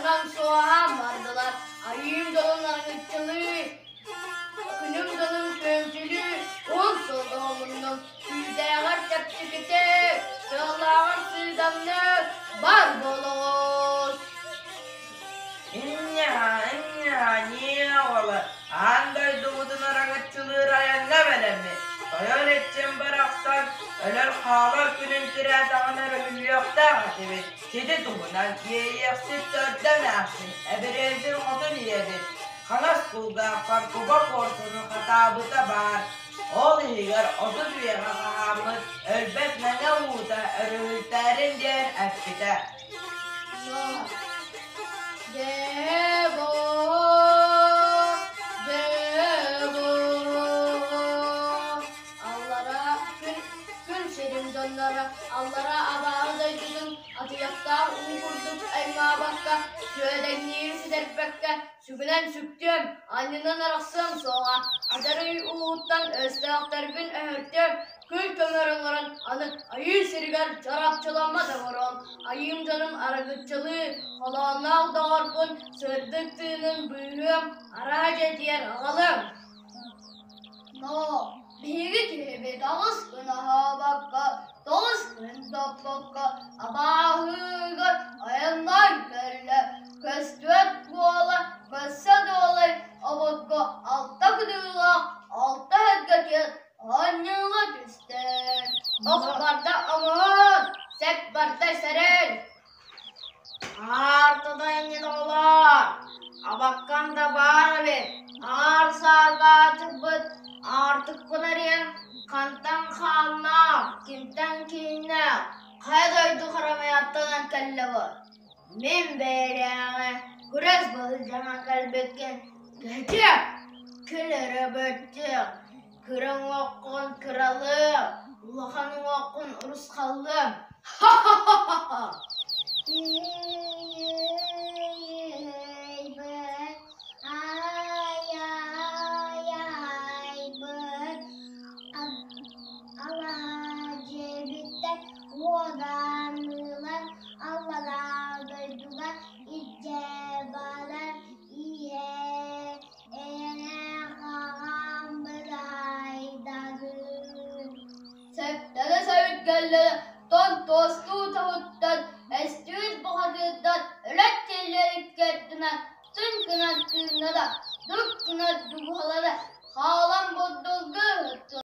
Суһан суоһаан бардылар, айыым дьонун араҥаччылыы, күнүм дьонун күөмчүлүү, уһун сылга хомуннум, күүтээҕэр чэпчэкитик, сыаллааҕар сыыдамнык бар буолоҕус. Инньэҕэ, инньэҕэ, ньиэ оҕолор, аан дойдубутун араҥаччылыыр айаҥҥа бэлэммит. Тойон иччим барахсан өлөр-хаалар күнүн тирээтэҕинэ өрүһүллүөхтээх этибит. Сити туһунан иэйиэхсит төрдө эмээхсин, эбириэлдьин хотун ийэбит, хаҥас кулгаахпар куба куорсуну хатаабыта баар. Ол иһигэр 30 үйэҕэ хаһааммыт өлбөт мэҥэ уута өрүһүлтээрин диэн эппитэ. Аллара күн, күн сирин дьонноро аллара абааһы дойдутун атыйахтаах уу курдук аймаабакка, сүөдэҥниири сүтэрбэккэ, сүгүнэн сүктүөм, анньынан арахсыам суоҕа, адьарай ууттан өстөөхтөрбүн өһөртүөм, күл көмөр оҥорон аны айыы сиригэр чарапчыламмат оҥоруом, айыым дьонум арыгыччылыы, холоонноох доҕорбун сырдык тыынын быыһыам, араа дьиэтигэр аҕалыам. Но биһиги киһибит аҕыс күн аһаабакка, тоҕус күн топпокко абааһыгар айаннаан кэллэ. Көстүбэт буола, көссө дуолай обургу алта кытыылаах алта эргэтиэн оонньуула түстэ. Ох барда оҥоһон, сэп барда сэрэн. Аартыда иннин оҕолоор, абаккам да баар эбит, аар-саарга аатырбыт аартыкпын эрийэн хантан хааннаах, кимтэн кииннээх, хайа дойду харамайаттан кэллэ бу? Мин бэйэлээҕи күрэс былдьаһан кэлбиккин кэчик, күлэрэ бөттүк, кыра уҥуоххун кыралыам, улахан уҥуоххун урусхаллыам. Ха-ха-ха-ха! Ай-ай-айбыт алаадьыбыттан уодаанныылар аллараа дойдуга илдьэ баран иһэ эйэлээх аҕам быраһаайдарын Сэптэрэ сэбиргэллэрэ тон туостуу тоһуттан, эстибит бухатыырдар өлөт тиллэр икки ардынан тын гынан тыыннара, дук гынар дууһалара хаалан бурдулга ыһыктылар.